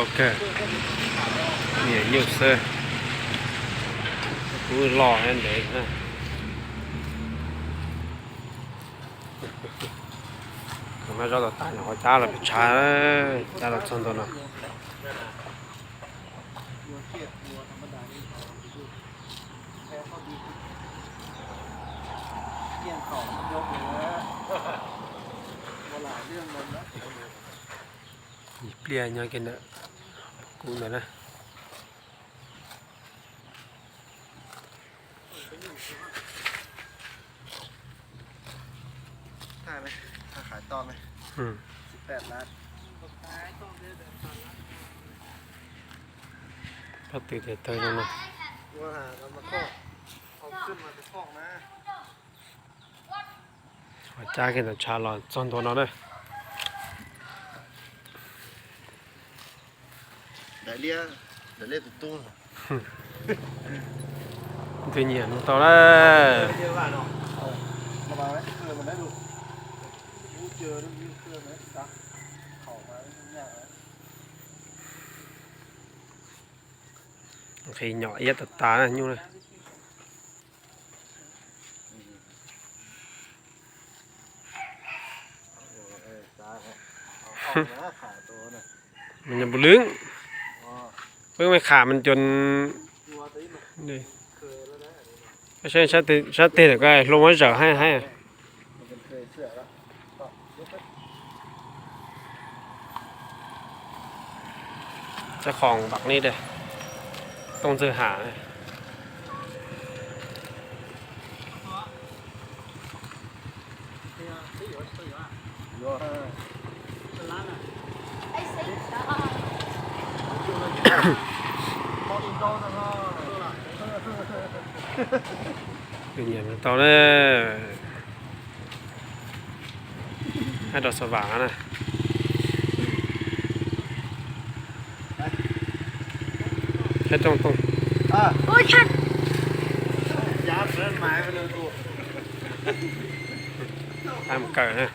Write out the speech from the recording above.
Ok, niam nyuj xwb, kuj loj ntev na. Tus no zov tau tas nyuam qhuav cab los pes tshav, cab los txog ntua no. Ib pliag nyob kiag ntawm kuv ntawd na. Pob tw tias tawg zoo no. Cab kiag ntawm tshav los txog ntua no na. Nws nyiam no tau na. Nqhis nyom iab tas tas na nyuj na. Nws nyob npus lwm, peb me kham mas cua. Sab teg ntawm ko hluas muab zawm haib haib. Cov khoom vam li tooj ntxwg ham. Nyiam tau na. Hab rau xav vam na. Hab rooj tooj. Hab mus kawm na.